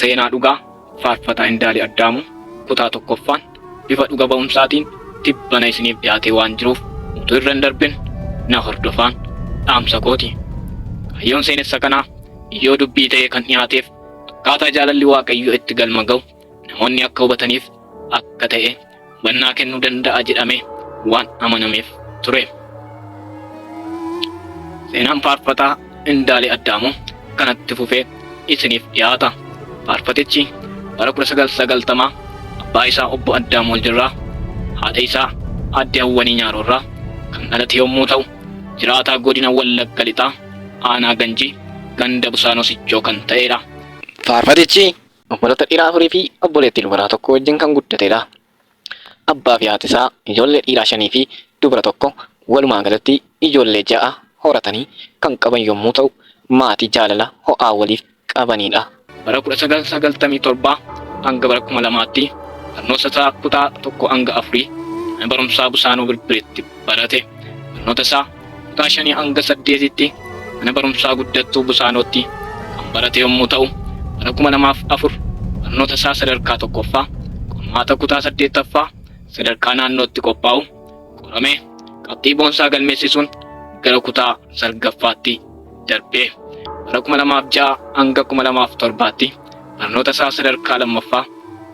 Seenaa dhugaa Faarfataa Indaalee Addaamuu kutaa tokkoffaan bifa dhuga ba'umsaatiin tibbana isiniif dhiyaatee waan jiruuf utuu irra hin darbin na hordofaan dhaamsa kooti. Kaayyoon seenessa kanaa ijoo dubbii ta'ee kan dhiyaateef akkaataa jaalalli Waaqayyoo itti galma ga'u namoonni akka hubataniif akka ta'e hubannaa kennuu danda'a jedhamee waan amanameef ture. Seenaan faarfataa Indaalee Addaamuu kanatti fufee isiniif dhiyaata. Faarfatichi bara 1990 abbaa isaa obbo Addaamuu Oljirraa, haadha isaa aadde Hawwanii Nyaaroorraa kan dhalate yommuu ta'u, jiraataa godina Wallagga Lixaa aanaa Ganjii ganda Busaanoo Sichoo kan ta'eedha. Faarfatichi Obboloota dhiiraa afurii fi obboleettii dubaraa tokko wajjin kan guddatedha. Abbaa fi haati isaa ijoollee dhiiraa shanii fi dubara tokko walumaa galatti ijoollee 6 horatanii kan qaban yommuu ta'u, maatii jaalala ho'aa waliif qabanidha. Bara 1997 hanga bara 2000tti barnoota isaa kutaa 1 hanga afurii mana barumsaa Busaanoo Birbiritti barate. Barnoota isaa kutaa shanii hanga saddeetitti mana barumsaa Guddattuu Busaanootti kan barate yommuu ta'u, bara 2004 barnoota isaa sadarkaa tokkoffaa qormaata kutaa 8ffaa sadarkaa naannootti qophaa'u qoramee qabxii boonsaa galmeessisuun gara kutaa salgaffaatti darbe. Bara 2006 hanga 2007tti barnoota isaa sadarkaa lammaffaa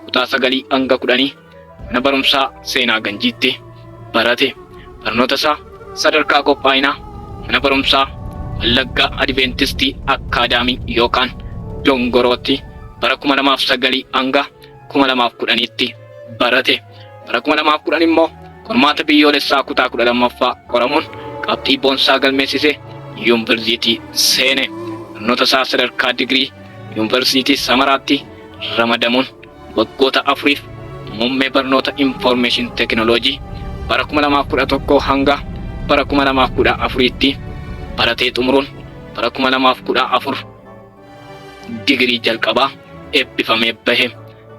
kutaa sagalii hanga kudhanii mana barumsaa Seenaa Ganjiitti barate. Barnoota isaa sadarkaa qophaa'inaa mana barumsaa Wallaggaa Adiveentistii Akkaadaamii yookaan Dongorootti bara 2009 hanga 2010tti barate. Bara 2010 immoo qormaata biyyoolessaa kutaa 12ffaa qoramuun qabxii boonsaa galmeessisee yuunvarsiitii seene. Barnoota isaa sadarkaa digirii Yuunvarsiitii Samaraatti ramadamuun waggoota afuriif muummee barnoota Infoormeeshin Teekinooloojii bara 2011 hanga bara 2014tti baratee xumuruun bara 2014 digirii jalqabaa eebbifamee bahe.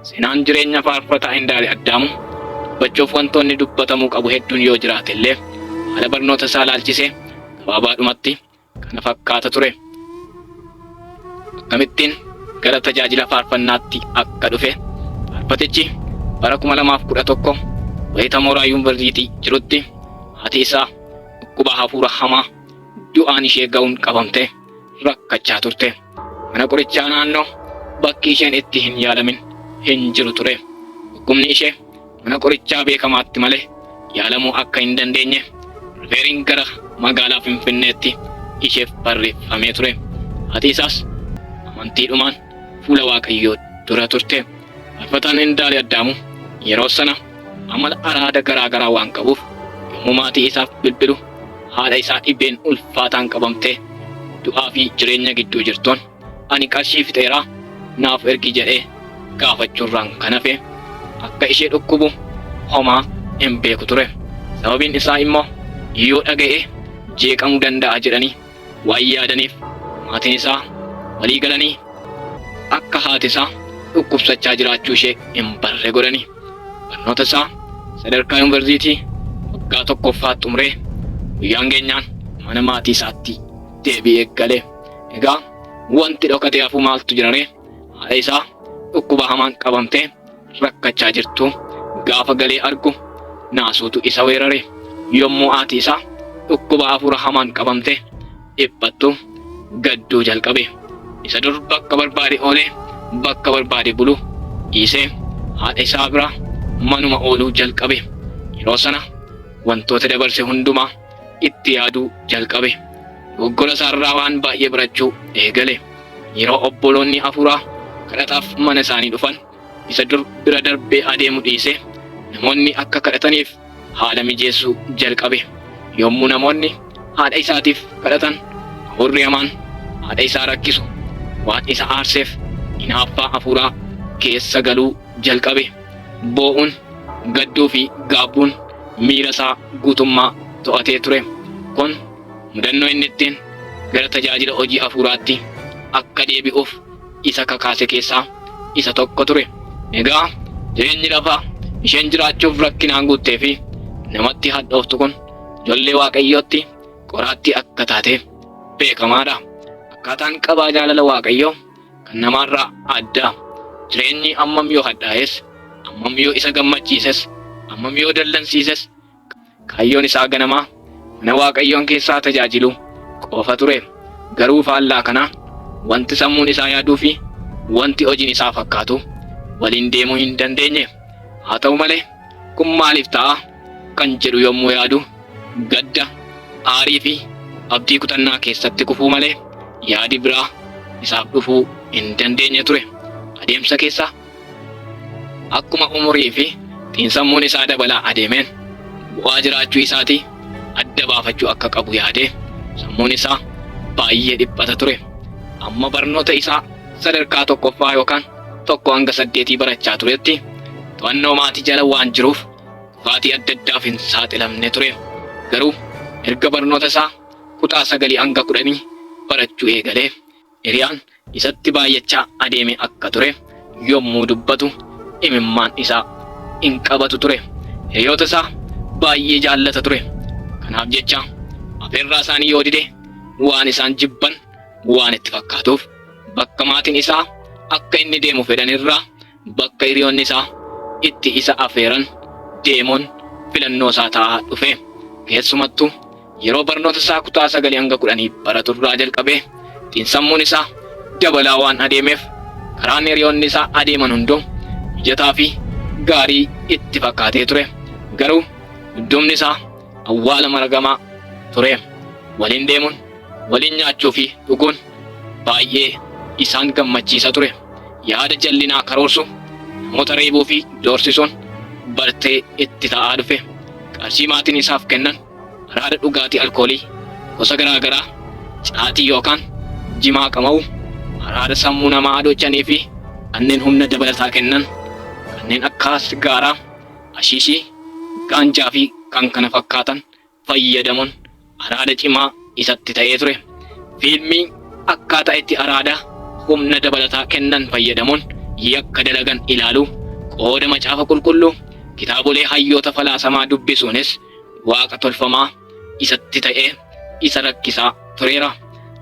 Seenaan jireenya Faarfataa Indaalee Addaamuu dubbachuuf wantoonni dubbatamuu qabu hedduun yoo jiraatellee haala barnoota isaa ilaalchisee gabaabaadhumatti kana fakkaata ture. Akkamittiin gara tajaajila faarfannaatti akka dhufe faarfatichi bara 2011 wayita mooraa yuunivarsiitii jirutti haati isaa dhukkuba hafuura hamaa du'aan ishee ga'uun qabamtee rakkachaa turte. Mana qorichaa naannoo bakki isheen itti hin yaalamin hin jiru ture. Dhukkubni ishee mana qorichaa beekamaatti malee yaalamuu akka hin dandeenye rifeeriin gara magaalaa Finfinneetti isheef barreeffamee ture. Haati isaas amantiidhumaan fuula Waaqayyoo dura turte. Faarfataan Indaalee Addaamuu yeroo sana amala araada garaa garaa waan qabuuf yommuu maatii isaaf bilbilu haadha isaa dhibeen ulfaataan qabamtee du'aa fi jireenya gidduu jirtuun ani qarshii fixeeraa naaf ergi jedhee gaafachuurraan kan hafe akka ishee dhukkubu homaa hin beeku ture. Sababiin isaa immoo yoo dhaga'e jeeqamuu danda'a jedhanii waan yaadaniif maatiin isaa walii galanii akka haati isaa dhukkubsachaa jiraachuu ishee hin barre godhani. Barnoota isaa sadarkaa yuunivarsiitii waggaa tokkoffaa xumuree guyyaan geenyaan mana maatii isaatti deebi'ee gale. Egaa wanti dhokatee hafu maaltu jira ree? Haadha isaa dhukkuba hamaan qabamtee rakkachaa jirtu gaafa galee argu naasuutu isa weerare. Yommuu haati isaa dhukkuba hafuura hamaan qabamtee dhiphattu gadduu jalqabe. Isa dur bakka barbaade oolee bakka barbaade bulu dhiisee haadha isaa bira manuma ooluu jalqabe. Yeroo sana wantoota dabarse hundumaa itti yaaduu jalqabe. Dogoggora isaarraa waan baay'ee barachuu eegale. Yeroo obboloonni hafuuraa kadhataaf mana isaanii dhufan isa dur bira darbee adeemu dhiisee namoonni akka kadhataniif haala mijeessuu jalqabe. Yommuu namoonni haadha isaatiif kadhatan hafuurri hamaan haadha isaa rakkisu waan isa aarseef hinaaffaa hafuuraa keessa galuu jalqabe. Boo'uun, gadduu fi gaabbuun miira isaa guutummaa to'atee ture. Kun mudannoo inni ittiin gara tajaajila hojii hafuuraatti akka deebi'uuf isa kakaase keessaa isa tokko ture. Egaa jireenyi lafaa isheen jiraachuuf rakkinaan guuttee fi namatti hadhooftu kun ijoollee Waaqayyootti qoraattii akka taate beekamaadha. Akkaataan qabaa jaalala Waaqayyoo kan namaarraa adda. Jireenyi ammam yoo hadhaa'es, ammam yoo isa gammachiises, ammam yoo dallansiises, kaayyoon isaa ganamaa mana Waaqayyoon keessaa tajaajiluu qofa ture. Garuu faallaa kanaa wanti sammuun isaa yaaduu fi wanti hojiin isaa fakkaatu waliin deemuu hin dandeenye. Haa ta'u malee kun maaliif ta'a kan jedhu yommuu yaadu gadda, aarii fi abdii kutannaa keessatti kufuu malee yaadi biraa isaaf dhufuu hin dandeenye ture. Adeemsa keessa akkuma umurii fi xiinsammuun isaa dabalaa adeemeen bu'aa jiraachuu isaatii adda baafachuu akka qabu yaadee sammuun isaa baay'ee dhiphata ture. Amma barnoota isaa sadarkaa tokkoffaa yookaan 1 hanga 8 barachaa turetti to'annoo maatii jala waan jiruuf kufaatii adda addaaf hin saaxilamne ture. Garuu erga barnoota isaa kutaa 9 hanga 10 barachuu eegalee hiriyaan isatti baay'achaa adeeme akka ture yommuu dubbatu imimmaan isaa hin qabatu ture. Hiriyoota isaa baay'ee jaallata ture. Kanaaf jecha afeerraa isaanii yoo dide waan isaan jibban waan itti fakkaatuuf bakka maatiin isaa akka inni deemu fedhan irraa bakka hiriyoonni isaa itti isa afeeran deemuun filannoo isaa ta'aa dhufe. Keessumattuu yeroo barnoota isaa kutaa 9 hanga 10 baratu irraa jalqabee xiinsammuun isaa dabalaa waan adeemeef karaan hiriyoonni isaa adeeman hunduu mijataa fi gaarii itti fakkaatee ture. Garuu dudduubni isaa awwaala maragamaa ture. Waliin deemuun, waliin nyaachuu fi dhuguun baay'ee isaan gammachiisa ture. Yaada jallinaa karoorsu, namoota reebuu fi doorsisuun bartee itti ta'aa dhufe. Qarshii maatiin isaaf kennan araada dhugaatii alkoolii gosa garaa garaa, caatii yookaan jimaa qama'uu, araada sammuu namaa hadoochanii fi kanneen humna dabalataa kennan kanneen akka sigaaraa, ashiishii, gaanjaa fi kan kana fakkaatan fayyadamuun araada cimaa isatti ta'ee ture. Fiilmii akkaataa itti araada humna dabalataa kennan fayyadamuun yakka dalagan ilaaluu, qooda Macaafa Qulqulluu, kitaabolee hayyoota falaasamaa dubbisuunis waaqa tolfamaa isatti ta'ee isa rakkisaa tureera.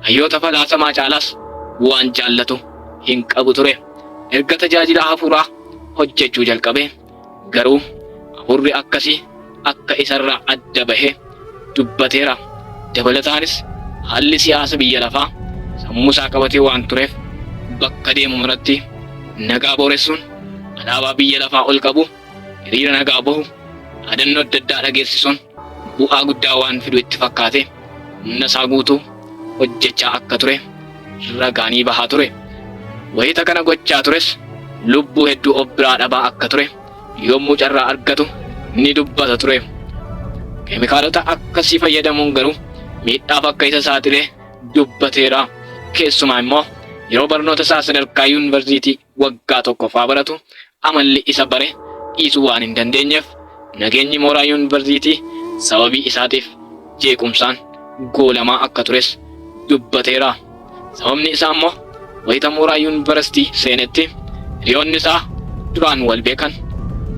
Hayyoota falaasamaa caalaas waan jaallatu hin qabu ture. Erga tajaajila hafuuraa hojjechuu jalqabee garuu hafuurri akkasii akka isarraa adda bahe dubbateera. Dabalataanis haalli siyaasa biyya lafaa sammuu isaa qabatee waan tureef bakka deemu maratti nagaa booressuun, alaabaa biyya lafaa ol qabu, hiriira nagaa bahu, dhaadannoo adda addaa dhageessisuun bu'aa guddaa waan fidu itti fakkaate humna isaa guutuu hojjechaa akka ture ragaanii bahaa ture. Wayita kana gochaa tures lubbuu hedduu of biraa dhabaa akka ture yommuu carraa argatu ni dubbata ture. Keemikaalota akkasii fayyadamuun garuu miidhaaf akka isa saaxile dubbateera. Keessumaa immoo yeroo barnoota isaa sadarkaa yuunivarsiitii waggaa tokkoffaa baratu amalli isa bare dhiisuu waan hin dandeenyeef nageenyi mooraa yuunivarsiitii sababii isaatiif jeequmsaan goolamaa akka tures dubbateera. Sababni isaa immoo wayita mooraa yuunivarsiitii seenetti hiriyoonni isaa duraan wal beekan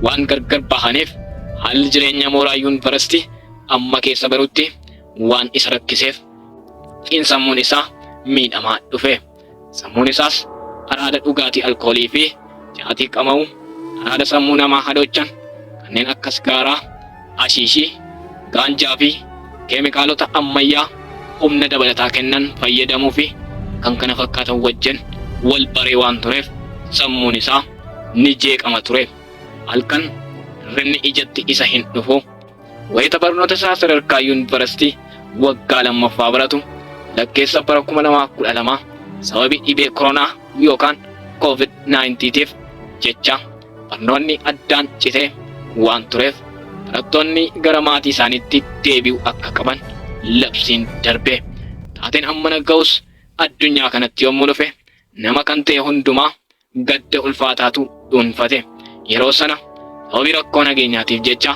waan gargar bahaniif haalli jireenya mooraa yuunivarsiitii amma keessa barutti waan isa rakkiseef xiinsammuun isaa miidhamaa dhufe. Sammuun isaas araada dhugaatii alkoolii fi caatii qama'uu, araada sammuu namaa hadoochan kanneen akka sigaaraa, ashiishii, gaanjaa fi keemikaalota ammayyaa humna dabalataa kennan fayyadamuu fi kan kana fakkaatan wajjin wal baree waan tureef sammuun isaa ni jeeqama ture. Halkan hirribni ijatti isa hin dhufu. Wayita barnoota isaa sadarkaa yuunivarsiitii waggaa lammaffaa baratu lakkeessa bara 2012 sababii dhibee koronaa yookaan COVID-19tiif jecha barnoonni addaan citee waan tureef barattoonni gara maatii isaaniitti deebi'uu akka qaban labsiin darbe. Taateen hammana ga'us addunyaa kanatti yommuu dhufe nama kan ta'e hundumaa gadda ulfaataatu dhuunfate. Yeroo sana sababii rakkoo nageenyaatiif jecha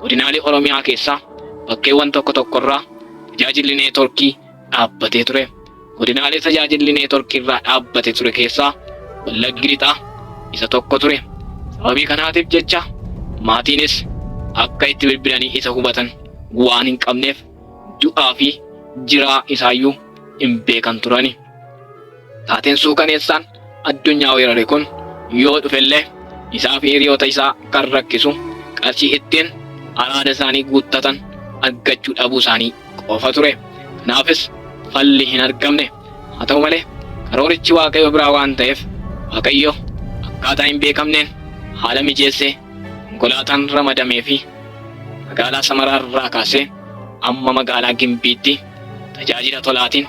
godinaalee Oromiyaa keessaa bakkeewwan tokko tokkorraa tajaajilli neetworkii dhaabbatee ture. Godinaalee tajaajilli neetworkii irraa dhaabbate ture keessaa Wallaggi Lixaa isa tokko ture. Sababii kanaatiif jecha maatiinis akka itti bilbilanii isa hubatan waan hin qabneef du'aa fi jiraa isaayyuu hin beekan turani. Taateen suukaneessaan addunyaa weerare kun Yoo dhufellee isaa fi hiriyoota isaa kan rakkisu qarshii ittiin araada isaanii guuttatan argachuu dhabuu isaanii qofa ture. Kanaafis falli hin argamne. Haa ta'u malee karoorichi Waaqayyo biraa waan ta'eef Waaqayyo akkaataa hin beekamneen haala mijeessee konkolaataan ramadameefii magaalaa Samaraa irraa kaasee amma magaalaa Gimbiitti tajaajila tolaatiin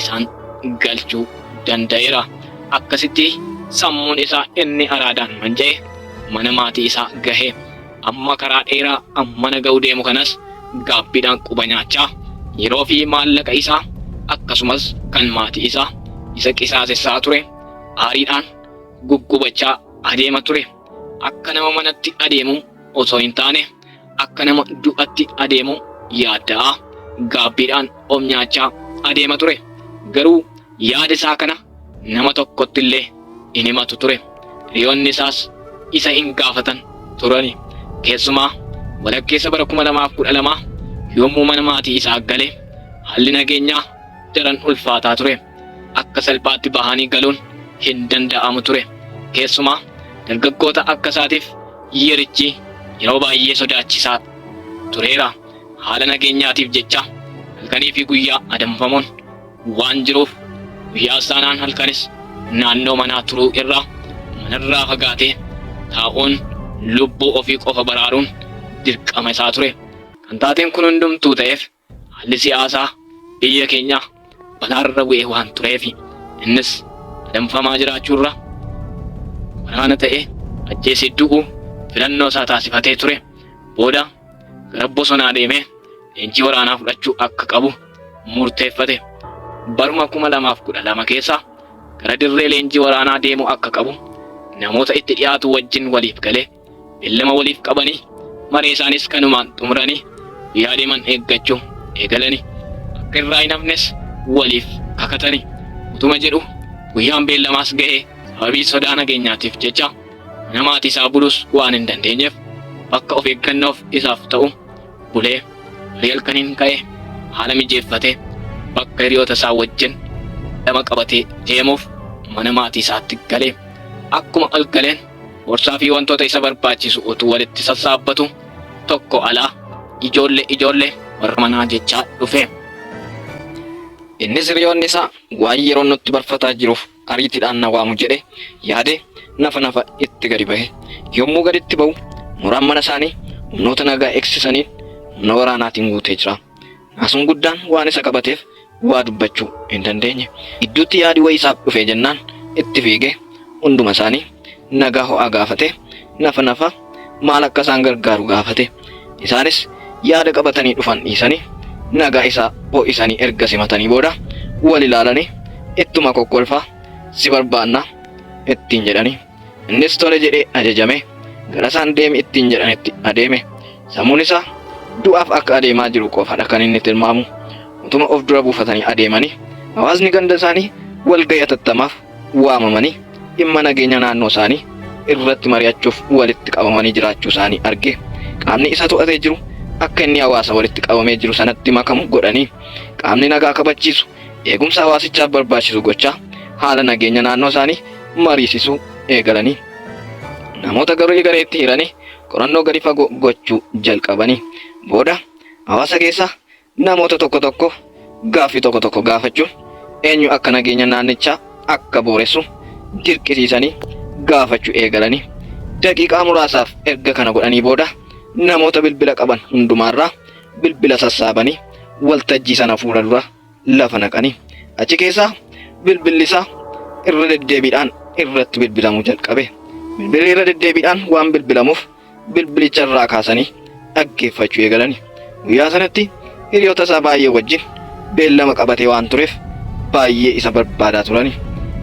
isaan galchuu danda'eera. Akkasitti sammuun isaa inni araadaan manca'e mana maatii isaa gahe. Amma karaa dheeraa ammana ga'u deemu kanas gaabbiidhaan quba nyaachaa yeroo fi maallaqa isaa akkasumas kan maatii isaa isa qisaasessaa ture aariidhaan guggubachaa adeema ture. Akka nama manatti adeemuu osoo hin taane akka nama du'atti adeemuu yaadda'aa gaabbiidhaan of nyaachaa adeema ture. Garuu yaada isaa kana nama tokkotti illee hin himatu ture. Hiriyoonni isaas isa hin gaafatan turani. Keessumaa walakkeessa bara 2012 yommuu mana maatii isaa gale haalli nageenyaa daran ulfaataa ture. Akka salphaatti bahanii galuun hin danda'amu ture. Keessumaa dargaggoota akka isaatiif yerichi yeroo baay'ee sodaachisaa tureera. Haala nageenyaatiif jecha halkanii fi guyyaa adamfamuun waan jiruuf guyyaas taanaan halkanis naannoo manaa turuu irra manarraa fagaatee taa'uun lubbuu ofii qofa baraaruun dirqama isaa ture. Kan taateen kun hundumtuu ta'eef haalli siyaasaa biyya keenyaa balaarra bu'ee waan tureefi. Innis adamfamaa jiraachuurra waraana ta'ee ajjeesee du'uu filannoo isaa taasifatee ture. Booda gara bosonaa deemee leenjii waraanaa fudhachuu akka qabu murteeffate. Baruma 2012 keessa gara dirree leenjii waraanaa deemuu akka qabu namoota itti dhiyaatu wajjin waliif galee beellama waliif qabanii maree isaanis kanumaan xumuranii guyyaa deeman eeggachuu eegalani. Akka irraa hin hafnes waliif kakatani. Utuma jedhu guyyaan beellamaas ga'ee sababii sodaa nageenyaatiif jecha mana maatii isaa bulus waan hin dandeenyeef bakka of eeggannoof isaaf ta'u bulee barii halkaniin ka'ee haala mijeeffatee bakka hiriyoota isaa wajjin lama qabatee deemuuf mana maatii isaatti gale. Akkuma ol galeen Boorsaa fi wantoota isa barbaachisu utuu walitti sassaabbatu tokko alaa ijoollee ijoollee warra manaa jechaa dhufe. Innis hiriyoonni isaa waan yeroon nutti barfataa jiruuf ariitiidhaan na waamu jedhee yaadee nafa nafa itti gadi bahe. Yommuu gaditti bahu mooraan mana isaanii humnoota nagaa eegsisaniin humna waraanaatiin guutee jira. Naasuun guddaan waan isa qabateef waa dubbachuu hin dandeenye. Gidduutti yaadi wayii isaaf dhufee jennaan itti fiigee hunduma isaanii nagaa ho'aa gaafatee nafa nafa maal akka isaan gargaaru gaafate. Isaanis yaada qabatanii dhufan dhiisanii nagaa isaa ho'isanii erga simatanii booda wal ilaalanii ittuma kokkolfaa si barbaanna ittiin jedhanii. Innis tole jedhee ajajamee gara isaan deemi ittiin jedhanitti adeeme. Sammuun isaa du'aaf akka adeemaa jiru qofadha kan inni tilmaamu. Utuma of dura buufatanii adeemanii hawaasni ganda isaanii walgahii atattamaaf waamamanii dhimma nageenya naannoo isaanii irratti mari'achuuf walitti qabamanii jiraachuu isaanii arge. Qaamni isa to'atee jiru akka inni hawaasa walitti qabamee jiru sanatti makamu godhanii qaamni nagaa kabachiisu eegumsa hawaasichaaf barbaachisu gochaa haala nageenya naannoo isaanii mariisisuu eegalanii. Namoota garee gareetti hiranii qorannoo gadi fagoo gochuu jalqabanii. Booda hawaasa keessaa namoota tokko tokko gaaffii tokko tokko gaafachuun eenyu akka nageenya naannichaa akka booressu dirqisiisanii gaafachuu eegalanii. Daqiiqaa muraasaaf erga kana godhanii booda namoota bilbila qaban hundumaarraa bilbila sassaabanii waltajjii sana fuula dura lafa naqanii. Achi keessaa bilbilli isaa irra deddeebiidhaan irratti bilbilamuu jalqabe. Bilbilli irra deddeebiidhaan waan bilbilamuuf bilbilicha irraa kaasanii dhaggeeffachuu eegalani. Guyyaa sanatti hiriyoota isaa baay'ee wajjin beellama qabatee waan tureef baay'ee isa barbaadaa turani.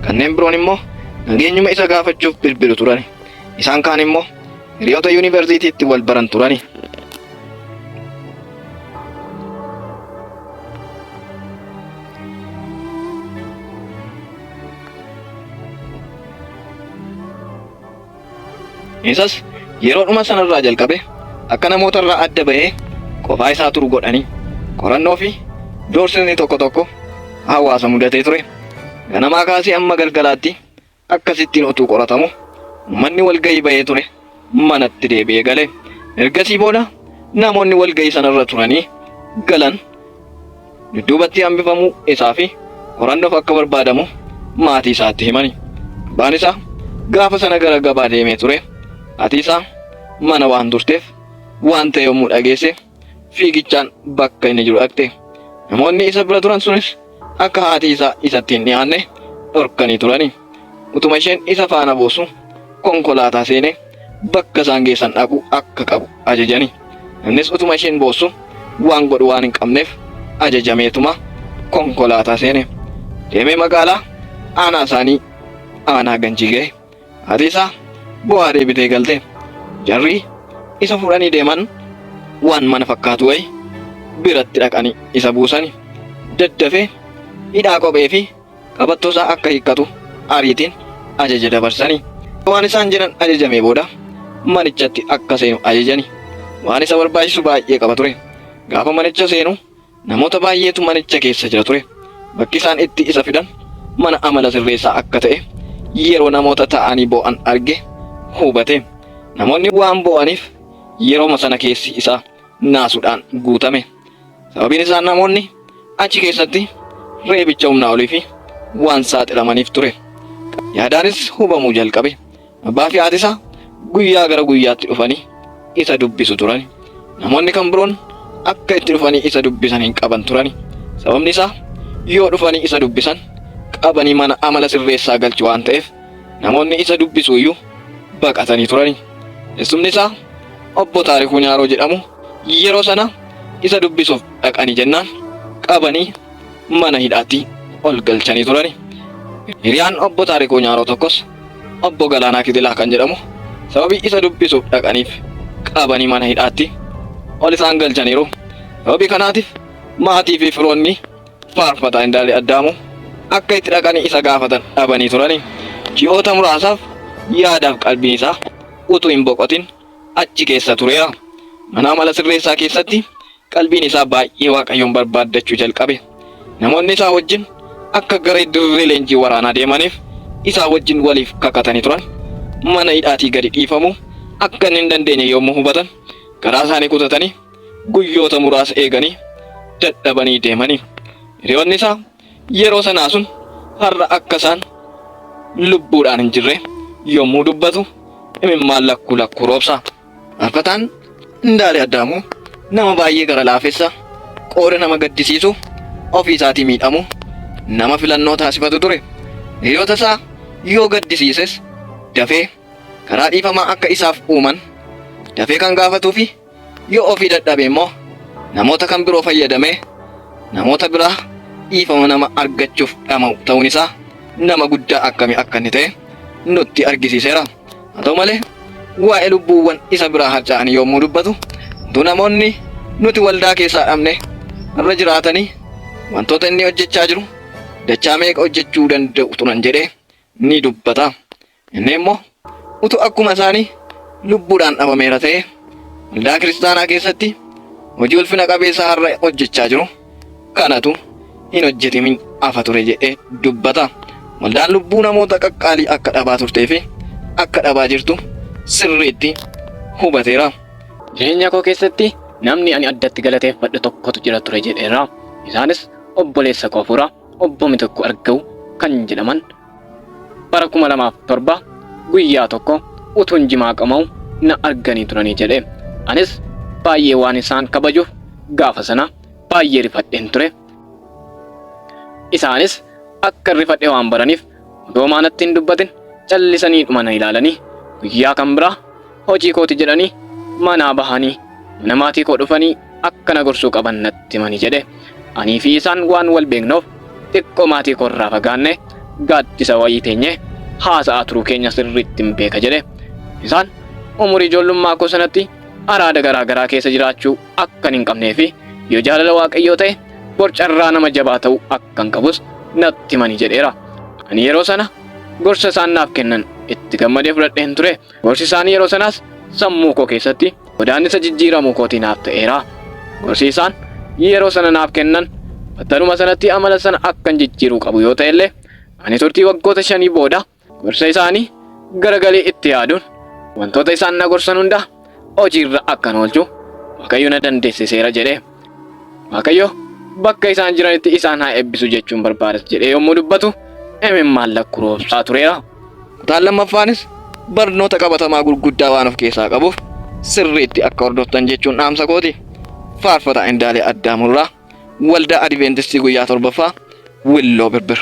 Kanneen biroon immoo nageenyuma isa gaafachuuf bilbilu turani. Isaan kaan immoo hiriyoota yuunivarsiitiitti wal baran turani. Isas yeroodhuma sanarraa jalqabe akka namoota irraa adda bahee qofaa isaa turu godhanii qorannoo fi doorsisni tokko tokko hawaasa mudatee ture. Ganamaa kaasee amma galgalaatti akkasittiin utuu qoratamu Uummanni walga'ii ba'ee ture manatti deebi'ee gale. Ergasii booda namoonni walga'ii sanarra turanii galan dudduubatti hambifamuu isaa fi qorannoof akka barbaadamu maatii isaatti himani. Abbaan isaa gaafa sana gara gabaa deemee ture. Haati isaa mana waan turteef waan ta'e yommuu dhageesse fiigichaan bakka inni jiru dhaqxe. Namoonni isa bira turan sunis akka haati isaa isatti hin dhiyaanne dhorkanii turani. Utuma isheen isa faana boossu konkolaataa seenee bakka isaan geessan dhaquu akka qabu ajajani. Innis utuma isheen boossu waan godhu waan hin qabneef ajajameetuma konkolaataa seene. Deemee magaalaa aanaa isaanii aanaa Ganjii ga'e. Haati isaa bo'aa deebitee galte. Jarri isa fuudhanii deeman waan mana fakkaatu wayi biratti dhaqanii isa buusani. Daddafee hidhaa kophee fi qabattoo isaa akka hiikkatu ariitiin ajaja dabarsani. Waan isaan jedhan ajajamee booda manichatti akka seenu ajajani. Waan isa barbaachisu baay'ee qaba ture. Gaafa manicha seenu Namoota baay'eetu manicha keessa jira ture. Bakki isaan itti isa fidan mana amala sirreessaa akka ta'e yeroo namoota taa'anii boo'an arge hubate. Namoonni waan boo'aniif yerooma sana keessi isaa naasuudhaan guutame. Sababiin isaa namoonni achi keessatti reebicha humnaa olii fi waan saaxilamaniif ture. Yaadaanis hubamuu jalqabe. Abbaa fi haati isaa guyyaa gara guyyaatti dhufanii isa dubbisu turan. Namoonni kan biroon akka itti dhufanii isa dubbisan hin qaban turani. Sababni isaa yoo dhufanii isa dubbisan qabanii mana amala sirreessaa galchu waan ta'eef namoonni isa dubbisuu iyyuu baqatanii turani. Eessumni isaa obbo Taarikuu Nyaaroo jedhamu yeroo sana isa dubbisuuf dhaqanii jennaan qabanii mana hidhaatti ol galchanii turani. Hiriyaan obbo Taarikuu Nyaaroo tokkos obbo Galaanaa Kitilaa kan jedhamu sababii isa dubbisuuf dhaqaniif qabanii mana hidhaatti ol isaan galchaniiru. Sababii kanaatiif maatii fi firoonni faarfataa Indaalee Addaamuu akka itti dhaqanii isa gaafatan dhabanii turani. Ji'oota muraasaaf yaadaaf qalbiin isaa utuu hin boqotin achi keessa tureera. Mana amala sirreessaa keessatti qalbiin isaa baay'ee Waaqayyoon barbaaddachuu jalqabe. Namoonni isaa wajjin akka gara dirree leenjii waraanaa deemaniif isaa wajjin waliif kakatanii turan mana hidhaatii gadi dhiifamuu akka inni hin dandeenye yommuu hubatan garaa isaanii kutatanii guyyoota muraasa eeganii dadhabanii deemanii. Hiriyoonni isaa yeroo sanaa sun har'a akka isaan lubbuudhaan hin jirre yommuu dubbatu imimmaan lakkuu lakkuu roobsa. Faarfataan Indaalee Addaamuu nama baay'ee gara laafessa, qooda nama gaddisiisu ofii isaatii miidhamu, nama filannoo taasifatu ture. Hiriyoota isaa yoo gaddisiises dafee karaa dhiifamaa akka isaaf uuman dafee kan gaafatuu fi yoo ofii dadhabe immoo namoota kan biroo fayyadamee namoota biraa dhiifama nama argachuuf dhama'u ta'uun isaa nama guddaa akkamii akka inni ta'e nutti argisiiseera. Haa ta'u malee, waa'ee lubbuuwwan isa biraa harca'anii yommuu dubbatu, utuu namoonni nuti waldaa keessaa dhabne irra jiraatanii wantoota inni hojjechaa jiru dachaa meeqa hojjechuu danda'u turan jedhee ni dubbata. Inni immoo utuu akkuma isaanii lubbuudhaan dhabameera ta'ee waldaa kiristaanaa keessatti hojii ulfina qabeessa har'a hojjechaa jiru kanatu hin hojjetimin hafa ture jedhee dubbata. Waldaan lubbuu namoota qaqqaalii akka dhabaa turtee fi akka dhabaa jirtu sirriitti hubateera. Jireenya koo keessatti namni ani addatti galateeffadhu tokkotu jira ture jedheera. Isaanis obboleessa koo hafuuraa obbo Mitikkuu Argawu kan jedhaman bara 2007 guyyaa tokko utuun jimaa qama'u na arganii turanii jedhe. Anis baay'ee waan isaan kabajuuf gaafa sana baay'ee rifadheen ture. Isaanis akkan rifadhe waan baraniif otoo homaa natti hin dubbatin callisaniidhuma na ilaalanii guyyaa kan biraa hojii kooti jedhanii manaa bahanii mana maatii koo dhufanii akka na gorsuu qaban natti himani jedhe. Anii fi isaan waan wal beeknuuf xiqqoo maatii koo irraa fagaanne gaaddisa wayii teenyee haasa'aa turuu keenya sirriitti hin beeka jedhe. Isaan umurii ijoollummaa koo sanatti araada garaa garaa keessa jiraachuu akkan hin qabnee fi yoo jaalala Waaqayyoo ta'e bor carraa nama jabaa ta'uu akkan qabus natti himani jedheera. Ani yeroo sana gorsa isaan naaf kennan itti gammadee fudhadheen ture. Gorsi isaanii yeroo sanaas sammuu koo keessatti godaannisa jijjiiramuu kootii naaf ta'eera. Gorsi isaan yeroo sana naaf kennan battaluma sanatti amala sana akkan jijjiiruu qabu yoo ta'ellee ani turtii waggoota shanii booda gorsa isaanii garagalee itti yaaduun wantoota isaan na gorsan hunda hojiirra akkan oolchu Waaqayyo na dandeessiseera jedhe. Waaqayyo bakka isaan jiranitti isaan haa eebbisu jechuun barbaadas jedhee yommuu dubbatu imimmaan lakku roobsaa tureera. Kutaan lammaffaanis barnoota qabatamaa gurguddaa waan of keessaa qabuuf sirriitti akka hordoftan jechuun dhaamsa kooti. Faarfataa Indaalee Addaamurraa Waldaa Adiveentistii Guyyaa Torbaffaa Willoo Birbir.